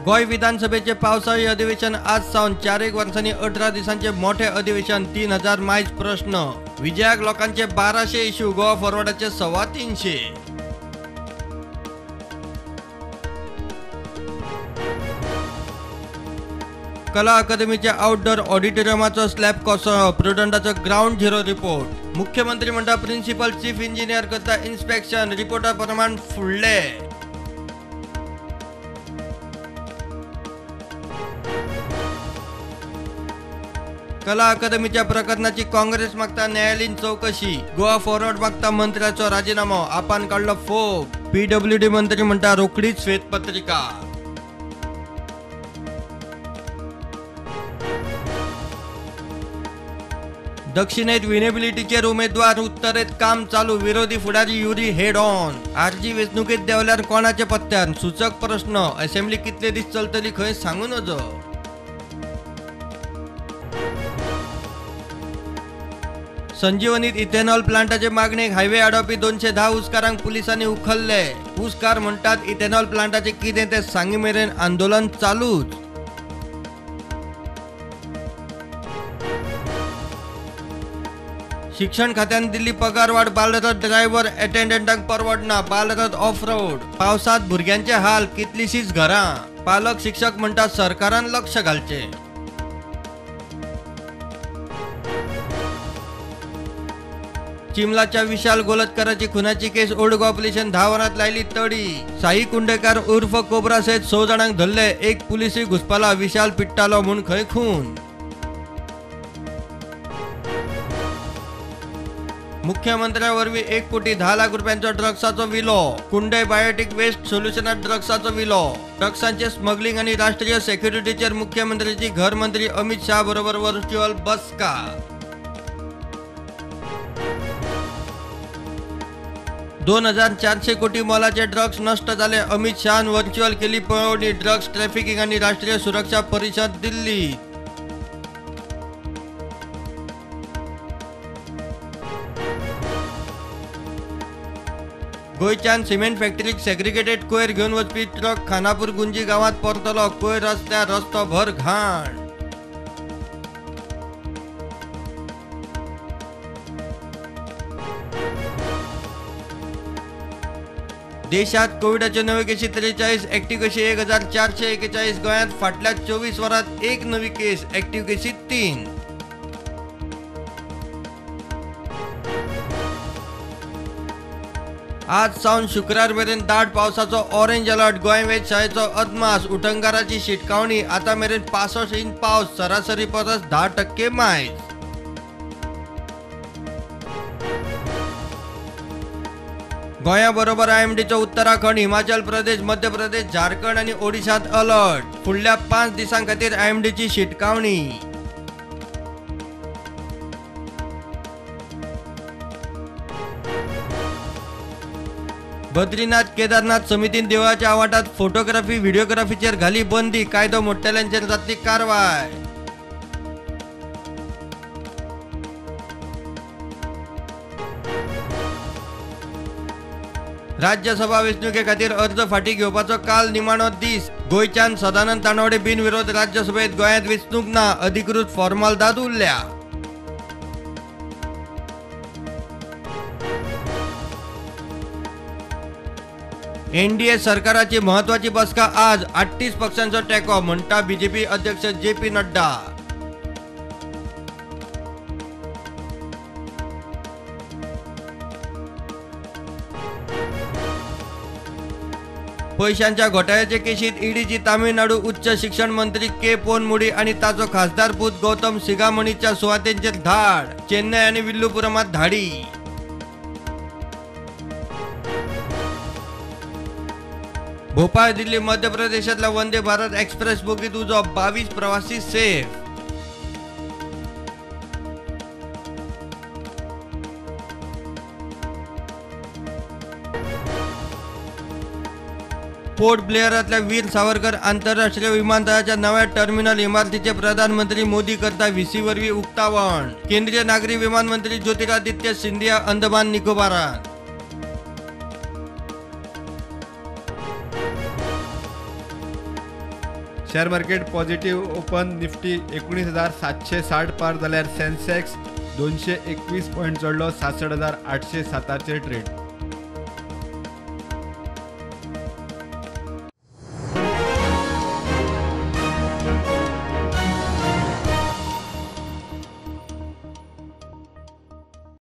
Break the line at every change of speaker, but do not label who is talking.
गोंय विधानसभेचे पावसाळी अधिवेशन आज सावन 4 वर्सांनी 18 दिसांचे मोठे अधिवेशन 3000 मायज प्रश्न विजयाक लोकांचे 1200 इश्यू गोवा फॉरवर्डाचे 325। कला अकादमीच्या आउटडोर ऑडिटोरियमाचो स्लॅब कोसळ्ळो प्रुडंटाचो ग्राउंड झिरो रिपोर्ट मुख्यमंत्री म्हणटा प्रिन्सिपल चीफ इंजिनियर करता इन्स्पेक्शन रिपोर्टा प्रमाण फुडले। कला अकादमीच्या प्रकरणाची काँग्रेस मागता न्यायालयीन चौकशी गोवा फॉरवर्ड मागता मंत्र्याचो राजीनामो आपान काडलो फोग पीडब्ल्यूडी मंत्री म्हणटा रोखडीच श्वेतपत्रिका। दक्षिणेत विनेबिलिटीचेर उमेदवार उत्तरेत काम चालू विरोधी फुडारी युरी हेड ऑन आरजी वेंचणुकेत देंवल्यार कोणाचे पत्त्यार सूचक प्रश्न असेंब्ली कितले दीस चलतली खंय सांगू नजो। संजीवनीत इथेनॉल प्लांटाचे मागणेक हायवे आडोवपी 210 ऊसकारांक पुलिसांनी उखल्ले ऊसकार म्हणटात इथेनॉल प्लांटाचे कितें तें सांगी मेरेन आंदोलन चालूच। शिक्षण खात्यान दिल्ली पगारवाढ बालरथ ड्रायव्हर अटेंडंटांक परवडना बालरथ ऑफ रोड पावसांत भुरग्यांचे हाल कितलीशीच घरां पालक शिक्षक म्हणटात सरकारान लक्ष घालचें। चिमलाच्या विशाल गोलतकराची खुनाची केस ओल्ड गोवा पुलिशेन 10 वरांत लायली तडी साई कुंडेकार उर्फ कोब्रा सयत 6 जाणांक धरले एक पुलिसूय घुसपाला विशाल पिट्टालो म्हूण खंय खून। मुख्यमंत्र्या वरवीं 1 कोटी 10 लाख रुपयांचो ड्रग्साचो विलो कुंडय बायोटीक वेस्ट सोल्युशनात ड्रग्साचो विलो ड्रग्सांचे स्मगलिंग आनी राष्ट्रीय सेक्युरिटीचेर मुख्यमंत्र्याची घर मंत्री अमित शाह बरोबर व्हर्च्युअल बसका। 2400 कोटी मोलाचे ड्रग्स नष्ट जाले अमित शहान व्हर्च्युअल केली पळोवणी ड्रग्स ट्रॅफिकिंग आनी राष्ट्रीय सुरक्षा परिषद दिल्ली। गोंयच्यान सिमेंट फॅक्टरीक सेग्रिगेटेड कोयर घेवन वचपी ट्रक खानापूर गुंजी गांवांत परतलो कोयर रस्त्यार रस्तो भर घाण। देशात कोविडाच्यो नव्यो केशी 43 ऍक्टिव्ह केशी 1441 गोंयांत फाटल्या 24 वरांत 1 नवी केस ऍक्टिव्ह केशी 3। आज सावन शुक्रार मेरेन दाट पावसाचो ऑरेंज अलर्ट गोंय वेधशाळेचो अदमास उटंगाराची शिटकावणी आतां मेरेन 65 इंच पावस सरासरी परस 10% मायज। गोंया बरोबर आयएमडीचो उत्तराखंड हिमाचल प्रदेश मध्य प्रदेश झारखंड आनी ओडिशांत अलर्ट फुडल्या 5 दिसां खातीर आयएमडीची शिटकावणी। बद्रीनाथ केदारनाथ समितीन देवळाच्या आवाठात फोटोग्राफी व्हिडिओग्राफीचेर घाली बंदी कायदो मोडटल्यांचेर जातली कारवाय। राज्यसभा वेंचणुके खातीर अर्ज फाटीं घेवपाचो काल निमाणो दीस गोंयच्यान सदानंद तानवडे बिनविरोध राज्यसभेत गोंयांत वेंचणूक ना अधिकृत फॉर्मालदाद उरल्या। एनडीए सरकाराची महत्वाची बसका आज 38 पक्षांचो टेको म्हणटा बीजेपी अध्यक्ष जेपी नड्डा। पैशांच्या घोटाळ्याचे केशीत ईडीची तामिळनाडू उच्च शिक्षण मंत्री के पोनमुडी आणि ताचो खासदार पूत गौतम सिगामणीच्या सुवातेंचेर धाड चेन्नय आनी विल्लुपुरमात धाडी। भोपाळ दिल्ली मध्य प्रदेशातल्या वंदे भारत एक्सप्रेस बोगीत उजो 22 प्रवासी सेफ। पोर्ट ब्लेअरातल्या वीर सावरकर आंतरराष्ट्रीय विमानतळाच्या नव्या टर्मिनल इमारतीचे प्रधानमंत्री मोदी करता व्हीसी वरवीं उक्तावण। केंद्रीय नागरी विमान मंत्री Jyotiraditya Scindia Andaman निकोबारात।
Share market positive open. Nifty 19,760 पार जाल्यार सेन्सेक्स 221 पॉयंट चडलो 66,807 ट्रेड.